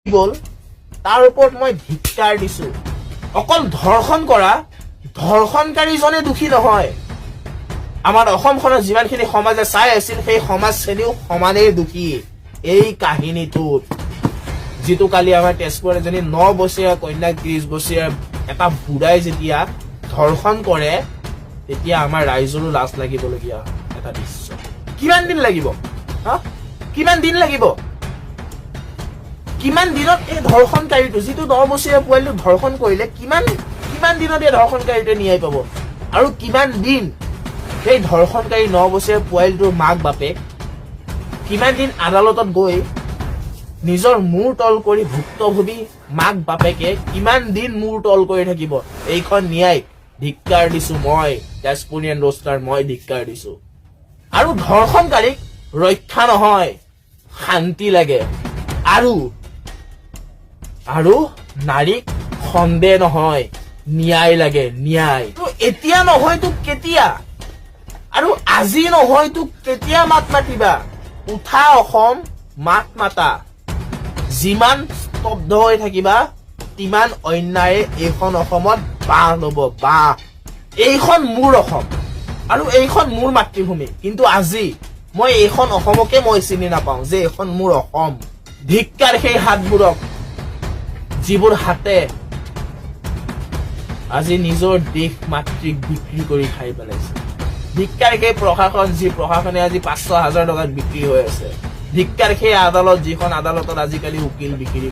গ'ল, তাৰ ওপৰত মই ধিক্কাৰ দিছো। অকল ধৰ্ষণ কৰা ধৰ্ষণকাৰীজনে দোষী নহয়, আমাৰ অসমখনত যিমানখিনি সমাজে চাই আছিল, সেই সমাজ শ্ৰেণীও সমানেই দোষী এই কাহিনীটোত। যিটো কালি আমাৰ তেজপুৰত এজনী 9 বছৰীয়া কন্যাক 30 বছৰীয়া এটা বুঢ়াই যেতিয়া ধৰ্ষণ কৰে, তেতিয়া আমাৰ ৰাইজৰো লাজ লাগিবলগীয়া এটা দৃশ্য। কিমান দিন লাগিব, হা? কিমান দিন লাগিব? কিমান দিনত এই ধৰ্ষণকাৰীটো, যিটো 9 বছৰীয়া পোৱালিটো ধৰ্ষণ কৰিলে, কিমান কিমান দিনত এই ধৰ্ষণকাৰীটোৱে ন্যায় পাব? আৰু কিমান দিন সেই ধৰ্ষণকাৰী 9 বছৰীয়া পোৱালিটোৰ মাক বাপেক কিমান দিন আদালতত গৈ নিজৰ মূৰ তল কৰি, ভুক্তভোগী মাক বাপেকে কিমান দিন মূৰ তল কৰি থাকিব? এইখন ন্যায়ক ধিক্কাৰ দিছো মই, তেজপুৰীয়ান ৰোষ্টাৰ, মই ধিক্কাৰ দিছো। আৰু ধৰ্ষণকাৰীক ৰক্ষা নহয়, শান্তি লাগে। আৰু নাৰীক সন্দেহ নহয়, ন্যায় লাগে, ন্যায়। তো এতিয়া নহয়তো কেতিয়া? আৰু আজি নহয়তো কেতিয়া মাত মাতিবা? উঠা অসম, মাত মাতা। যিমান স্তব্ধ হৈ থাকিবা, তিমান অন্যায়ে এইখন অসমত বাহ ল'ব, বাহ। এইখন মোৰ অসম আৰু এইখন মোৰ মাতৃভূমি। কিন্তু আজি মই এইখন অসমকে মই চিনি নাপাওঁ যে এইখন মোৰ অসম। ধিক্কাৰ সেই হাতবোৰক, যিবোৰ হাতে আজি নিজৰ দেশ মাতৃক বিক্ৰী কৰি খাই পেলাইছে। ধিক্কাৰ সেই প্ৰশাসন, যি প্ৰশাসনে আজি 500 হাজাৰ টকাত বিক্ৰী হৈ আছে। ধিক্কাৰ সেই আদালত, যিখন আদালতত আজিকালি উকিল বিক্ৰী